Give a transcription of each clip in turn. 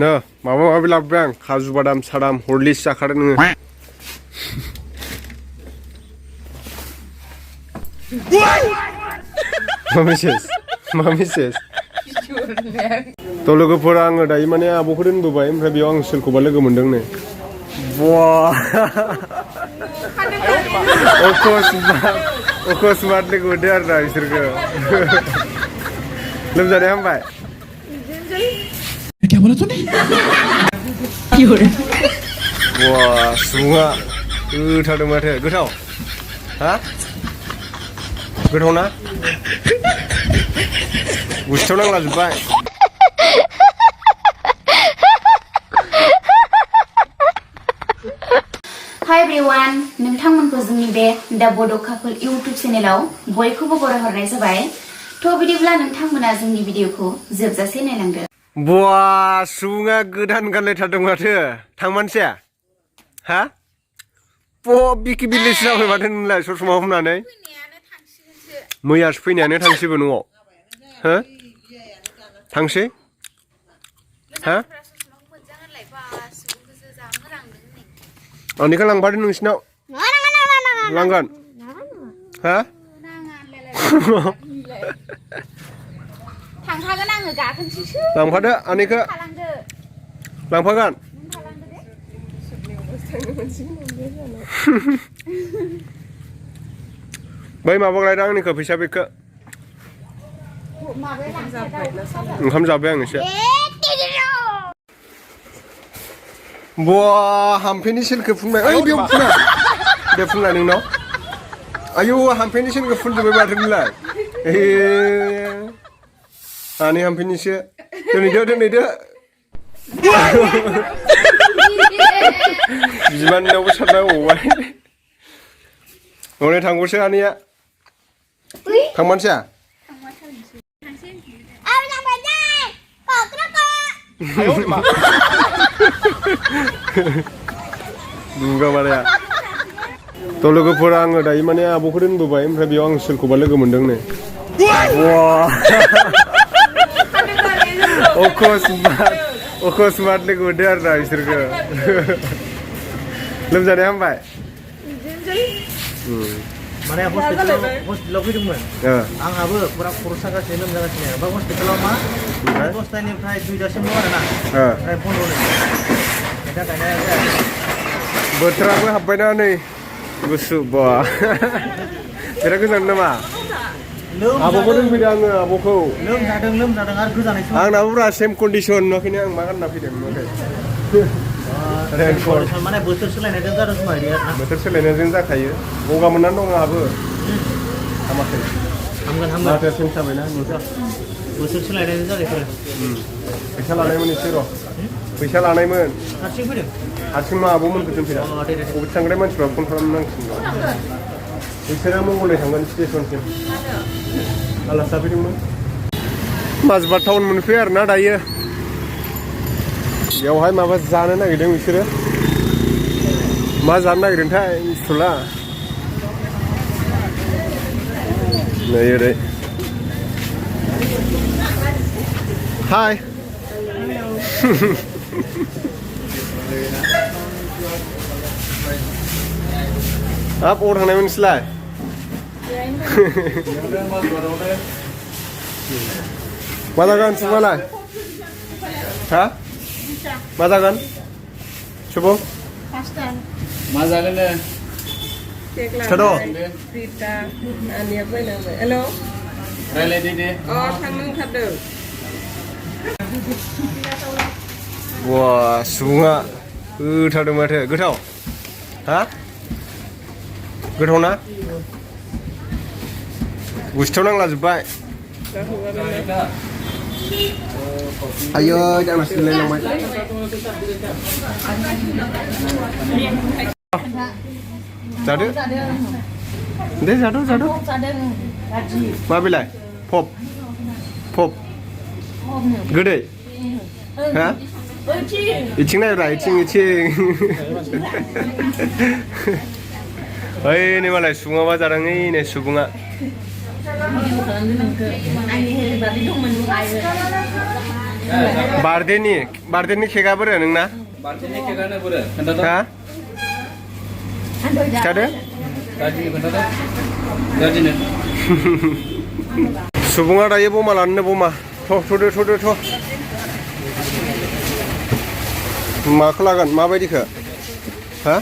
No, Mama Abila Bank, Hazubadam Sadam, Horlis Sakaran. Mommy says. Tologo Poranga, Daimania, Bokurin Dubai, and Rabion Silkobalego Mundane. Wow! Of course, smartly good there, nice girl. Look at him by. Wow, Sunga. Good, how do matter? Good how? Huh? Good honor? We're still on the back. Hi everyone, नोंथांमोनखौ जोंनि बे दा बड' carpel YouTube चेनेलाव बयखौबो बरायहरनाय जाबाय। थ' बिदिब्ला नोंथांमोना जोंनि भिडिअखौ जोबजासे नायलांदो। Buah, सुबुङा गोदान गानलायथारदों माथो थांमानसिया हा प बिकि बिलेज जाबाय माथो नोंलाय ससमा हमनानै मैयासो फैनायानो थांसिबो न'आव हो थांसै हा आंनिखौ लांफादो नोंसिनाव लांगोन हा थांफागोन आङो गाखोनोसैसो लांफादो आंनिखौ लांफागोन बै माबा लायदों आंनिखौ फैसा बेखौ ओंखाम जाबाय आं एसे Buah, hampeni sen kefunai. Ayo dia funa. Dia funa ningno. Ayo hampeni sen kefun coba batin nilai. Ani hampeni se. Deni dia. Jiman nawa sana uwai. Oleh tangguh se ani ya. Kang man se? Ayo mak. Duga mana ya? Tologo porang ada imannya abokurin dubai, mereka bilang silkoba lego mendeng nih. Wah. Oko smart lego der dah isirga. Lem jadi apa? Mana hospital itu mana? Ang abu kurang kasih lem jangan sini. Bagus hospital mah. Hospital ini price 2 jam semua ada. Price pun boleh. Kita kayaknya. Betul aku apa nih? Busuk bah. Kira kesan nama. Abu pun bilang abu kau. Lem sadeng harga jangan itu. Ang nabu rasa same condition, makanya ang makan nabi deh. Rainfall. Mana betul selain itu harus mahir. Betul selain itu tak kaya. Boga menan dong abu. Sama kaya. Hamgan. Ada sen sampai na nusa. Betul selain itu harus. Bisa lalai mana siro? Bisa lalai mana? Hasil mana? Hasil mah abu mana betul tidak. Ubi sangrai mana sudah pun kalau menang sini. Bisa mau boleh hamgan station sini. Alas tapi di mana? Mas bertahun menfair nada ya. Yaوहाय माबा जानो नागिरदों बिसोरो मा जानो नागिरदोंथाय मिथिथ'ला नै ओरै हाय हाब अबाव थांनायमोन नोंसोरलाय मा जागोन नोंसोरलाय हा Mazakan? Coba? Pasta. Mazakan deh. Cado. Rita, ani apa nama? Hello. Rela dede. Oh, kamu kado. Wah, sunga. Goथाव माथो गोथाव हा गोथाव ना गुस्थियाव नांलाजोब्बाय Ayo jangan silai lambat. Jadu? Deh jadu. Ma bilai? Pop. Gede? Hah? Icing na rai, icing. Ini malah sungai bajarang ini subunga. बार्थडेनि केकआ बोरो नोंना बार्थडेनि केकआनो बोरो खोन्थादो हा खिथादो गाज्रिनो सुबुङा दायो बमा लानोनो बमा थ'दो माखौ लागोन माबायदिखौ हा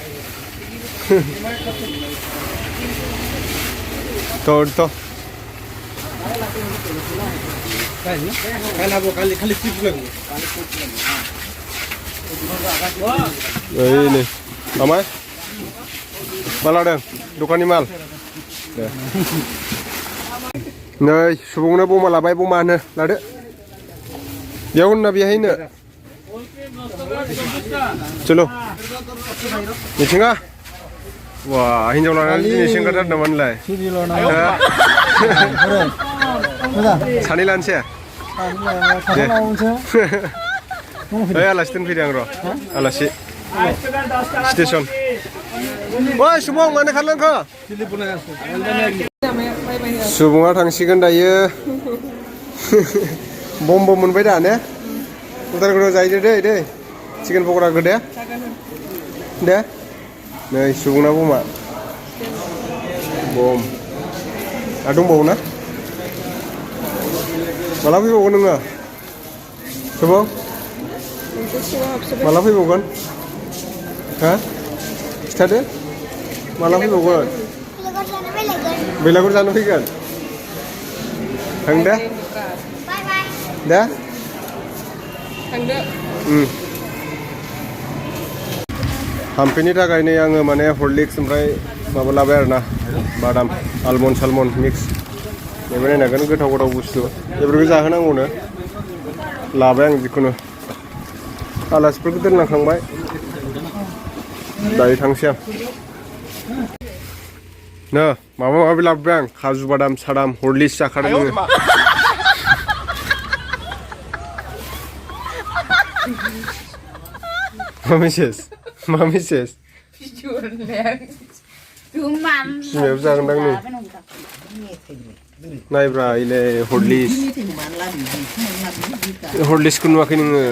थ' ओइ नै आमाय मा लादों दखाननि माल नै सुबुंनो बमा लाबाय बमानो लादो बेयाव होनना बेहायनो चलो मिथिङा वा हिन्जाव लानानै दिनैसो ओंखारथारदों नामानलाय सानै लानोसै ओइ आलासि दोनफैदों आं र' आलासि स्टेसन ओइ सुबुं मानो खारलांखो सुबुङा थांसिगोन दायो बमबो मोनबाय दा ने उदालगुरियाव जाहैदो दै चिकेन पक'रा दे नै सुबुंना बमा बम आरो दंबावो ना माला फैबावगोन नोङो सुबुं माला फैबावगोन हा खिथादो माला फैबावगोन बेलागुर जानो फैगोन थांदो दे हाम्पेनि थाखाय नै आङो माने हरलिक्स ओमफ्राय माबा लाबाय आरोना बादाम आलमन्ड सालमन्ड मिक्स बेबो नायनांगोन गोथाव बुस्थु बेफोरखौ जाहोनांगौनो लाबाय आं जिखुनु आलासिफोरखौ दोनलांखांबाय दायो थांसै आं नो माबा माबि लाबोबाय आं काजु बादाम सादाम हरलिक्स जाखादों नोङो मा मेसेज बिमायाबो जागोनदां नै नायब्रा इले हरलिक्सखौ नुवाखै नोङो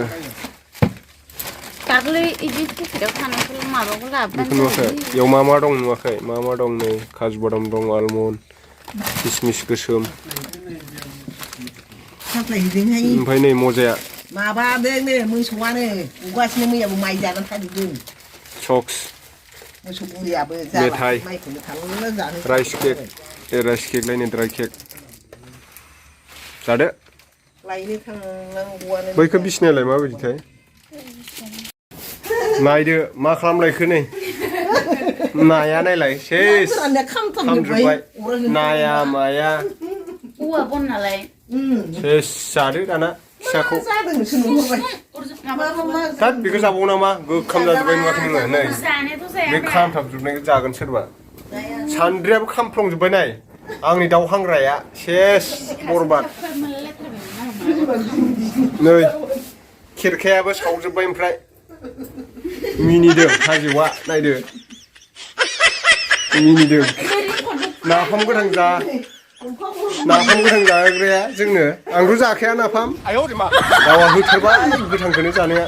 बेखौ नुवाखै बेयाव मा दं नुवाखै मा दं नै काजु बादाम दं आलमन्ड किसमिस गोसोम ओमफ्राय नै मजाया माबादों नै मोसौआनो उगासिनो मैयाबो माइ जानानै थादों सक्स मोसौ बुरियाबो मेथाइ राइस केक लायनो ड्राइ केक जादो लायनो थांनांगौआनो बैखौ बिसिनायालाय माबायदिथाय नायदो मा खालामलायखो नै नाया नायलाय सेस खामजोब्बाय नाया माया औवा बन नालाय सेस जादो दाना फिसाखौ दा बेखौ जाबावो नामा गोखाम जाजोब्बाय नुवाखै नोङो नै बे खामथाबजोबनायखौ जागोन सोरबा सान्द्रियाबो खामफ्लंजोब्बाय नाय आंनि दाउ हांग्राया सेस बरबाद नै खेरखायाबो सावजोब्बाय ओमफ्राय मिनिदों हाजोआ नायदो मिनिदों नाफाम गोथां जाहोग्राया जोंनो आंथ' जाखाया नाफाम गावहा होथारबाय गोथांखौनो जानाया